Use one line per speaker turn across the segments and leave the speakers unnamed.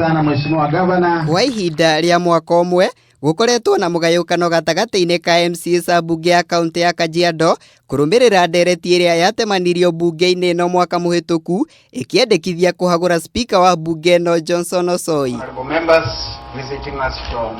sana Mheshimiwa Gavana.
Kwa ihinda rĩa mwaka ũmwe gũkoretwo na mũgayũkano gatagatĩ-inĩ ka MCAs a mbunge ya kaũntĩ ya Kajiado kũrũmĩrĩra ndereti ĩrĩa yatemanirio mbunge-inĩ ĩno mwaka mũhĩtũku ĩkĩendekithia kũhagũra spika wa mbunge ĩno Johnson Osoi.
Honorable members visiting us from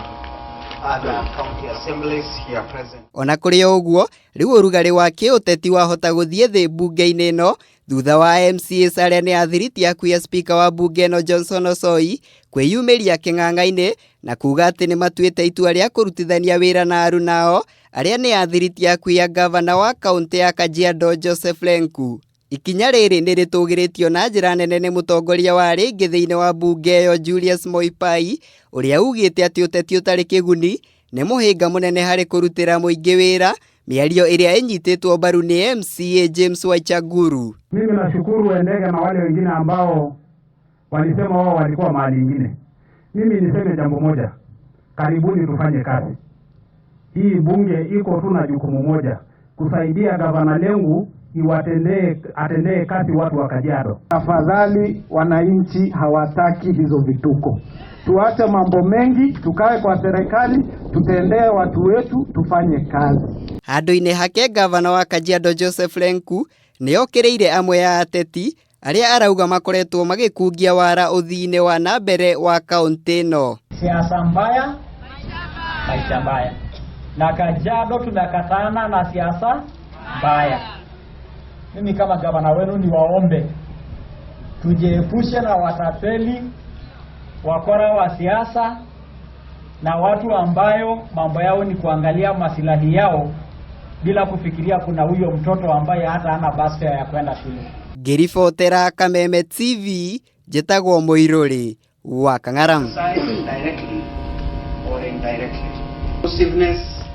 other county assemblies here present.
Ona kũrĩ o ũguo, rĩu ũrugarĩ wa kĩũteti wahota gũthiĩ thĩ mbunge-inĩ ĩno thutha wa MCAs arĩa nĩ athiriti akuĩ a spika wa mbunge ĩno Johnson Osoi kwĩyumĩria kĩng'ang'a-inĩ na kuga atĩ nĩ matuĩte itua rĩa kũrutithania wĩra na arunao arĩa nĩ athiriti akuĩ a gavana wa kaũntĩ ya Kajiado Joseph Lenku. Ikinya rĩrĩ nĩ rĩtũgĩrĩtio na njĩra nene nĩ mũtongoria wa rĩngĩ thĩinĩ wa mbunge ĩyo Julius Moipai ũrĩa ugĩte atĩ ũteti ũtarĩ kĩguni nĩ mũhĩnga mũnene harĩ kũrutĩra mũingĩ wĩra, mĩario ĩrĩa ĩnyitĩtwo mbaru nĩ MCA James Waichaguru.
Mimi nashukuru Wendege na wale wengine ambao walisema wao walikuwa mahali ingine. Mimi niseme jambo moja, karibuni tufanye kazi. Hii bunge iko tu na jukumu moja, kusaidia gavana Lenku iwatendee atendee kazi watu wa Kajiado.
Tafadhali, wananchi hawataki hizo vituko. Tuache mambo mengi, tukae kwa serikali, tutendee watu wetu, tufanye kazi.
Handũ-inĩ hake gavana wa Kajiado Joseph Lenku nĩ okĩrĩire amwe a ateti arĩa arauga makoretwo magĩkungia wara ũthii-inĩ wa na mbere wa kaũntĩ ĩno.
Siasa mbaya, maisha mbaya. Na Kajiado tumekatana na siasa mbaya. Mimi kama gavana wenu niwaombe tujiepushe na watapeli, wakora wa siasa na watu ambayo mambo yao ni kuangalia masilahi yao bila kufikiria kuna huyo mtoto ambaye hata hana bus fare ya kwenda shule.
Ngĩribotera Kameme TV njĩtagwo Mũirũrĩ wa Kang'ara.
Directly or indirectly. Inclusiveness.